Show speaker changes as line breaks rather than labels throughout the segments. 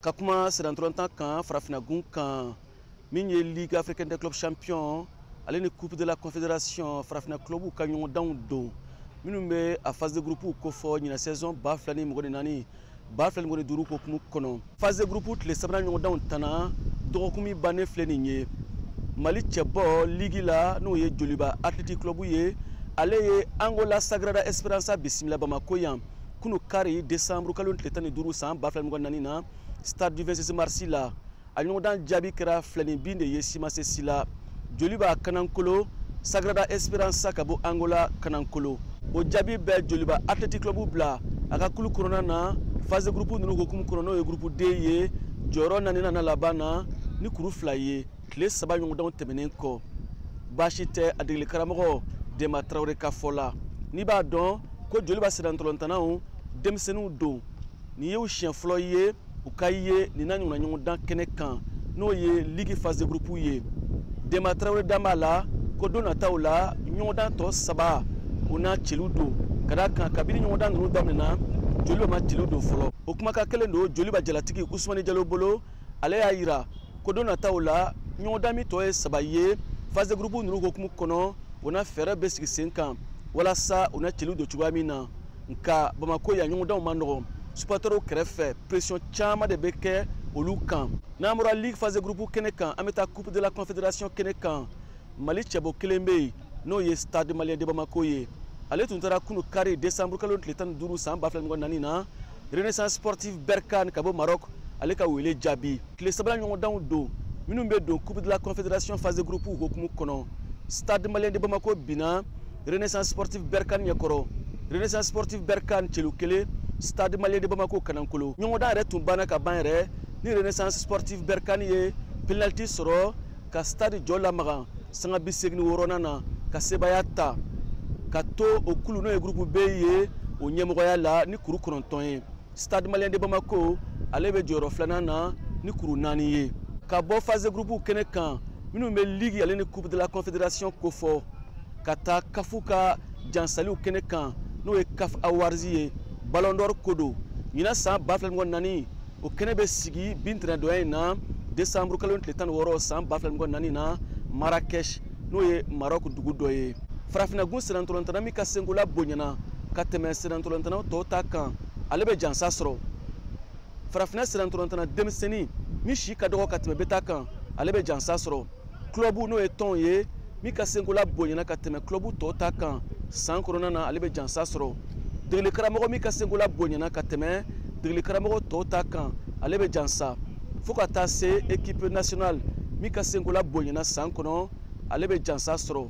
Ka kuma sennantolatan kan farafinnagun kan, min ye Ligue africaine des clubs champions ale ni Coupe de la Confédération, farafinna club ka ɲɔgɔndanw don minnu bɛ a phase de groupe kofɔ ɲinan saison 2024 2025 hokumu kɔnɔ. Phase de groupe tile sabanan ɲɔgɔndanw tana dɔgɔkun min bannen filɛ nin ye, Mali cɛbɔ ligue la, n'o ye Joliba Athletic Club ye, ale ye Angola Sagrada Esperança bisimila Bamako yan kunu kari, décembre kalo tile 15, san 2024 na, stade du 26 mars la. A ɲɔgɔndan jaabi kɛra 2 ni bin de ye, si ma se si la. Joliba kanankolo, Sagrada Esperança ka bɔ Angola kanankolo. O jaabi bɛ Joliba Athletic Club bila a ka kulu kɔnɔna na, phase de groupe ninnu hokumu kɔnɔ, n'o ye groupe D ye, jɔyɔrɔ naaninan na laban na ni kuru 2 ye tile 3 ɲɔgɔndanw tɛmɛnen kɔ. Baasi tɛ a degeli karamɔgɔ Dema Tarawele ka fɔ la. N'i b'a dɔn ko Joliba sennantolatan denmisɛnninw don, nin y'u siɲɛ fɔlɔ ye u ka ye nin n'a ɲɔgɔnna ɲɔgɔndan kɛnɛ kan, n'o ye ligue phase de groupe ye. Dema Tarawele dan b'a la ko don nataw la, ɲɔgɔndan tɔ saba, o n'a cɛliw don, ka d'a kan kabini ɲɔgɔndan ninnu daminɛna, Joliba ma cɛliw don fɔlɔ. O kumakan kelen don Joliba jalatigi Usumani Jalo bolo. Ale y'a yira ko don nataw la, ɲɔgɔndan min tɔ ye saba ye phase de groupe ninnu hokumu kɔnɔ, o na fɛɛrɛ bɛ sigi sen kan walasa u na cɛliw don cogoya min na. Nka Bamako yan, ɲɔgɔndanw ma nɔgɔn, supporterw kɛrɛfɛ pression caman de bɛ kɛ olu kan. N'an bɔra ligue phase de groupe kɛnɛ kan, an bɛ taa Coupe de la Confédération kɛnɛ kan. Mali cɛbɔ kelen bɛ yen, n'o ye Stade Malien de Bamako ye. Ale tun taara kunu kari, décembre kalo tile 15, san 2024 na, Renaissance Sportive Berkane ka bɔ Maroc, ale ka wele jaabi. Tile sabanan ɲɔgɔndanw don minnu bɛ don Coupe de la Confédération phase de groupe hokumu kɔnɔ. Stade Malien de Bamako binna Renaissance Sportive Berkane ɲɛkɔrɔ. Renaissance Sportive Berkane celu 1, Stade Malien de Bamako kanankolo. Ɲɔgɔndan yɛrɛ tun banna ka ban yɛrɛ ni Renaissance Sportive Berkane ye penalty sɔrɔ ka stade jɔ lamaga sanga 86nan na ka sebaaya ta, ka to o kulu, n'o ye groupe B ye, o ɲɛmɔgɔya la ni kuru 9 ye. Stade Malien de Bamako, ale bɛ jɔyɔrɔ filanan na ni kuru 4 ye. Ka bɔ phase de groupe kɛnɛ kan minnu bɛ ligue ale ni Coupe de la Confédération kofɔ, ka taa CAF ka jansaliw kɛnɛ kan, n'o ye CAF Awards ye, Ballon d'Or ko don. Ɲinan san 2024, o kɛnɛ bɛ sigi bi ntɛnɛndonya in na, décembre kalo tile 16, san 2024 na, Marrakech, n'o ye Maroc dugu dɔ ye. Farafinnagun sennantolatan min ka senkola bonyana ka tɛmɛ sennantolatan tɔw ta kan, ale bɛ jansa sɔrɔ. Farafinna sennantolatan denmisɛnnin min si ka dɔgɔ ka tɛmɛ bɛɛ ta kan, ale bɛ jansa sɔrɔ. Club, n'o ye tɔn ye, min ka senkola bonyana ka tɛmɛ club tɔw ta kan san kɔnɔna na, ale bɛ jansa sɔrɔ. Degeli karamɔgɔ min ka senkola bonyana ka tɛmɛ degeli karamɔgɔ tɔw ta kan, ale bɛ jansa, fo ka taa se équipe nationale min ka senkola bonyana san kɔnɔ, ale bɛ jansa sɔrɔ.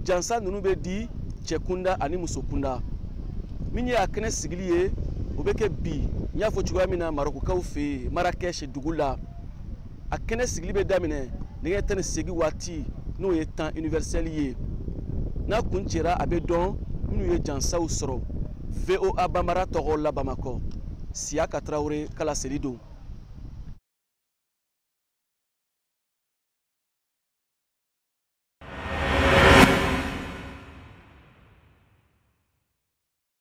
Jansa ninnu bɛ di cɛ kunda ani muso kunda. Min ye a kɛnɛ sigili ye, o bɛ kɛ bi, n y'a fɔ cogoya min na, Marɔkukaw fɛ yen, Marrakech dugu la. A kɛnɛ sigili bɛ daminɛ nɛgɛ 18 waati, n'o ye temps universel ye. N'a kun cɛra, a bɛ dɔn minnu ye jansaw sɔrɔ. VOA Banbara tɔgɔ la, Bamakɔ, Siyaka Tarawele ka laseli don.